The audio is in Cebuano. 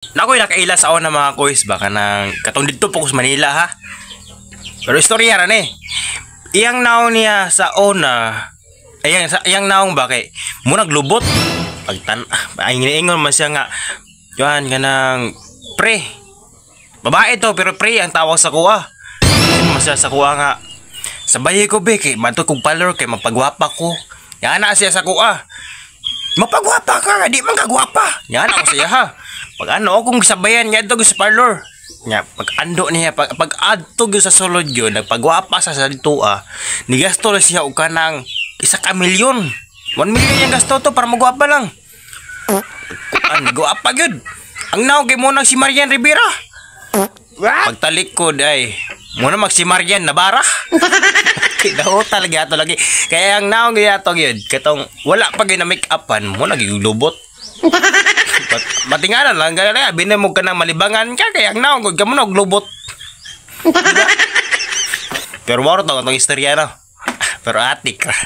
Nakoy nakaila sa una, mga koys, ba, kanang katong didto po ko sa Manila, ha. Pero istorya ra ni. Iyang naong niya sa una, ayang sa iyang naong ba kay mo naglubot. Pagtan ay giniingon man siya nga yuan kanang pre. Babae to pero pre ang tawag sa kuha. Ingon man siya sa kuha nga sabay ko be kay manto kog parlor kay mapagwapa ko. Yana siya sa kuha. Mapagwapa ka, di man ka gwapa. Yan ako siya, ha. Pag ano, kung sabayan niya ito sa parlor. Nya, pag ando niya, pag adto gyud sa sulod yun, nagpagwapa sa dito ah, nigasto na siya og kanang 1 ka milyon. 1 million yung gasto to para magwapa lang. Kuan, gwapa gyud. Ang naong kay mo si Marian Rivera. Pagtalikod ay, muna mag si Marian Navarra. Kinahuta lagi ato lagi. Kaya ang naong gyud gyud katong wala pa gyud na make upan mo nagilubot. Matingala lang gaya binay mo ka nang malibangan ka kaya ang naong gud ka mo naglubot. Diba? Pero mao to atong istorya, no. Pero atik ra.